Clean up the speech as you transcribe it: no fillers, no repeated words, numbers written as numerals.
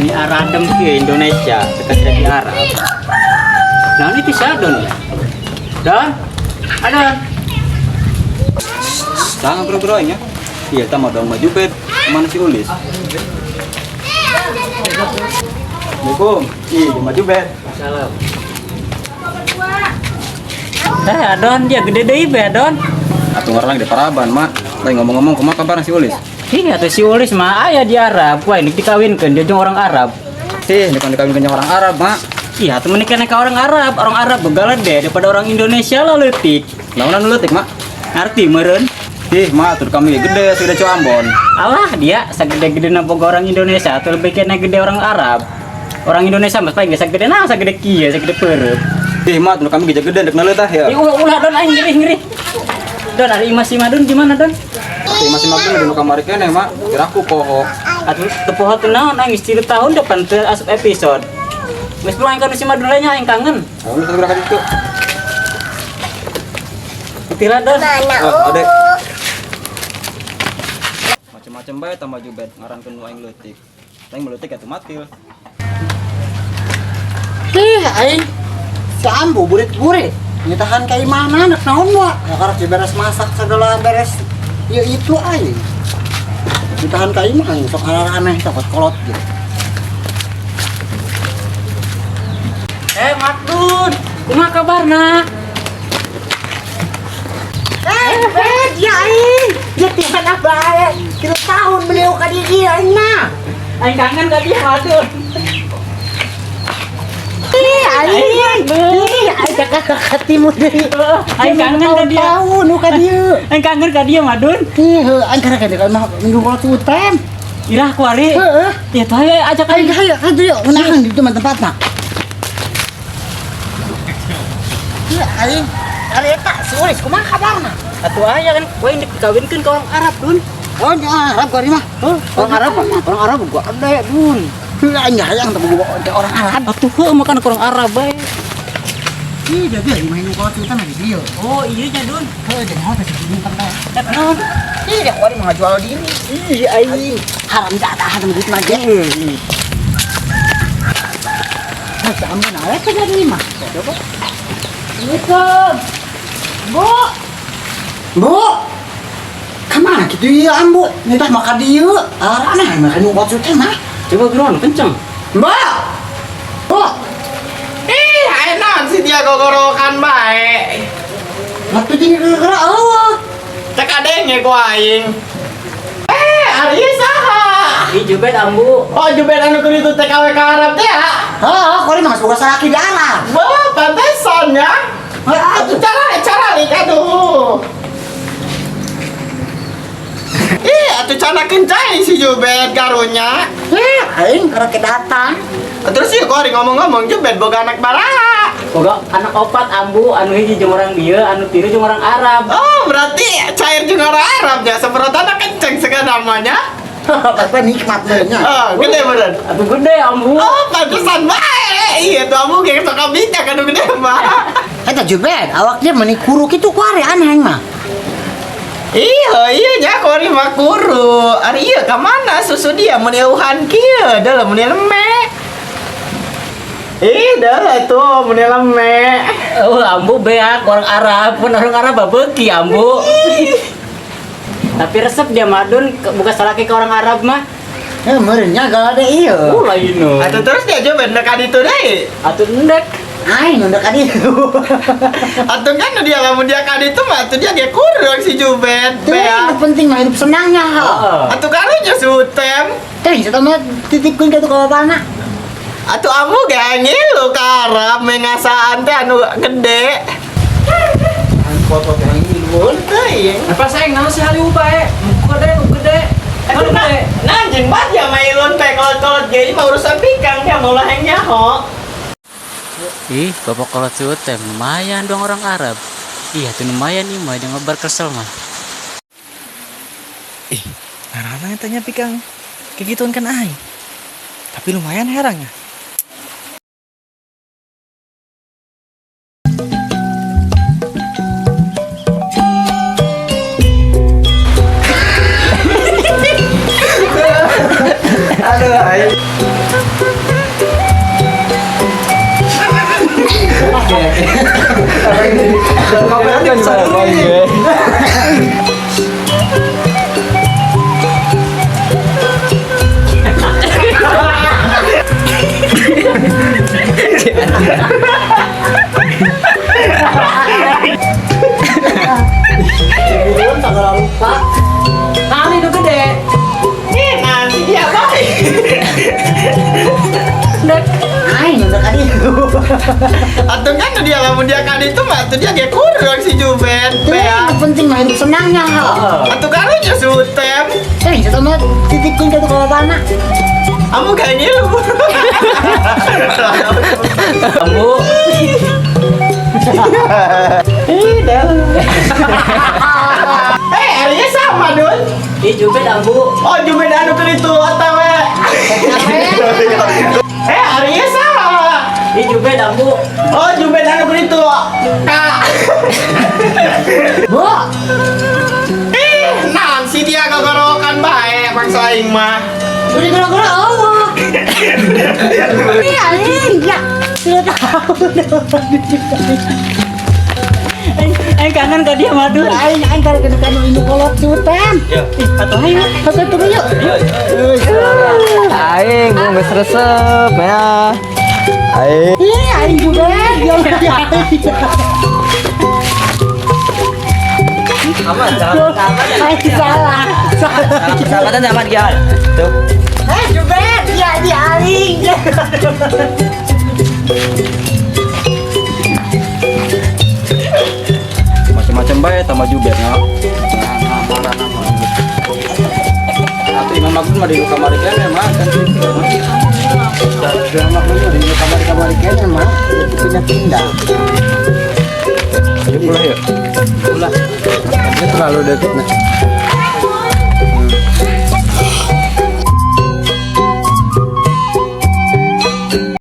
Meni aradem ke Indonesia, dekat dari Arab. Nah, itu si Adon ya. Don, Adon. Sangat bro-bro nya. Iya, tama dong maju bet. Mana si Ulis? Assalamualaikum. Iya, maju bet. Salam. Eh, Adon, dia gede deui be, Adon. Atuh ngaran di paraban, Mak. Lain ngomong-ngomong kumaha kabar si Ulis? Iya, tuh si Ulis mah aya di Arab. Wah, ini dikawinkeun dia jeung orang Arab. Ih, ini kan dikawinkeun jeung orang Arab, Mak. Iya, tuh menikah ke orang Arab. Orang Arab begalan deh daripada orang Indonesia lah leutik. Lawan leutik, Mak. Ngerti meureun? Ih, Mak, tuh kami gede sudah cu Ambon. Alah, dia sagede-gede na boga orang Indonesia atau lebih kena gede orang Arab. Orang Indonesia mah paling sagede nah sagede kieu, sagede peureub. Ih, Mak, tuh kami gede gede dek naleut tah ya. Ih, ulah ulah Don aing ngeri-ngeri. Don, ari imah si Madun gimana, Don? Ih, masih makin di nu kamari keneh, Mak. Kira aku poho. Atuh teu poho teu naon aing geus 3 tahun depan teu asup episode. Geus pulang aing ka si Madun lainnya aing kangen. Oh, lu gerak itu. Tila Don. Oh, adek. Macem-macem bae tambah jubet ngarankeun nu aing leutik. Aing leutik atuh matil. Ih, aing si Ambu burit-burit. Nyitahan ka imana anak naon wa? Ya karena beres masak segala beres. Ya itu aing. Nyitahan ka imah aing sok aneh sok kolot gitu. Eh, Madun, kumaha kabarna? Eh, bet ya aing. Ya tihan apa aing. 3 tahun beliau ka dieu aing mah. Aing kangen ka dia, Madun. Ih, aing. Ih, aing kakak katimu deui. Aing kangen ka dia. Tahun nu ka dieu. Aing kangen ka dia, Madun. Ih, heuh, aing karek ka mah minggu kolot utem. Irah kuari. Heeh. Ya tuh ayo ajak Aing aing. hayu hayu yuk, menahan di teman tempatna. Iya, aing. Ari eta si Ulis kumaha kabarna? Atuh aya kan kowe dikawinkeun ka orang Arab, Dun. Oh, di Arab kau mah. Orang Arab, orang Arab gua ada ya, Dun. Heuh, aing hayang teh boga orang Arab. Atuh heuh makan ke orang Arab bae. Ih, dia dia main kolot utem di dieu. Oh, iya nya, Dun. Heuh, jadi nyaho teh si bintang teh. Eh, naon? Ih, dia kuari mah ngajual diri. Ih, aing. Haram jadah teh duit mah ge. Hah, si Ambu nah, eta jadi mah. Coba. Assalamualaikum. Bu. Bu. Kemana gitu ya Ambu? Nitah maka dieu. Aneh makan nu kolot utem mah. Coba geron kenceng. Mbak. Bu. Ih, ayo naon si dia gogorokan bae. Ngatu jeung geura eueuh. Cek adenge ku aing. Eh, ari saha? Ih, jubet Ambu. Oh, jubet anu keur itu TKW ka Arab teh ya? Heeh, kuari mah geus boga salaki di Arab. Wah, pantesan ya. Heeh, Atuh cara cara lik aduh. Ih, atuh cana kencai si Jubet karunya. Eh, aing karek datang. Terus sih kuari ngomong-ngomong Jubet boga anak baraha. Boga anak opat Ambu, anu hiji jeung orang dieu, anu tilu jeung orang Arab. Oh, berarti cair jeung orang Arab ya, semprotanna kenceng segala namanya. Apa nikmat nya. Oh, gede bener. Atuh gede Ambu. Oh, pantesan bae. Iya, tuh amu ge sok bincang anu gede mah. Eta Jubet, awaknya meni kuru kitu kuari aneh aing mah. Iya, iya nya kuari mah kuru. Ari ieu ka mana susu dia mun euhan kieu, dah mun leme. Ih, dah tuh mun leme. Oh, Ambu beak orang Arab, pun orang Arab babeuki Ambu. Tapi resep dia Madun buka salaki ke orang Arab mah. Eh, meureun nya galade ieu. Oh, lain no. Atuh terus dia Jubet ndek ka ditu deui. Atuh endek. Aing nu ka dieu. Atuh kan dia lamun dia ka ditu mah atuh dia ge kurang si Jubet. Teu Beak. penting mah hidup senangnya. Heeh. Atuh karunya sutem. Teh, eta mah titipkeun ka ka bapana. Atuh amu ge ngilu ka Arab mengasaan teh anu gede. Foto teh ngilu. Teuing. Apa sayang nama si Haliu bae? Gede, gede. Aduh, Gede. nah, anjing banget ya mailun teh kolot-kolot ge mah urusan pikang dia mau laheng nyaho. Ih, bapak kolot teh lumayan dong orang Arab. Iya, tuh lumayan nih mah jangan lebar kesel mah. Ih, ngarana yang tanya pikang. Kayak gituan kan aing. Tapi lumayan herangnya. Aduh, aing. Atuh kan dia lamun dia kan itu mah atuh dia ge kurang si Jubed. Itu Bea. yang penting mah hidup senangnya. Atuh kan lu sutem. Eh, kita mah titipkeun ka tukang tanah. Kamu kayak ngilu. Ambu. Eh, Arya sama, Dun. Ih, Jubed ambu. Oh, Jubed anu keur itu otw. Eh, Arya sama. Ih, Jubed ambu. Oh, Jubed anu keur itu. Kak. Bu, Eh, naon sih dia gogorokan bae bangsa aing mah. udah gara-gara Allah. Iya, iya. Sudah tahu. Aing kangen ka dia madu. Aing aing kalau ke kanu induk kolot sultan. Ih, atuh ayo. Atuh tunggu yuk. Aing gua geus resep ya. Aing. Ih, aing juga. Ya Allah. Aman, salam. Aing salah. Salah. Persahabatan aman Gial. Tuh. Eh, Jubed, ya di aing. Macam-macam bae tambah Jubed nya. Atuh Imam Agung mah di kamar kene mah kan. Drama mah di kamar-kamar kene mah itu pindah-pindah. Ayo pulang ya. Pulang. Ini terlalu dekat.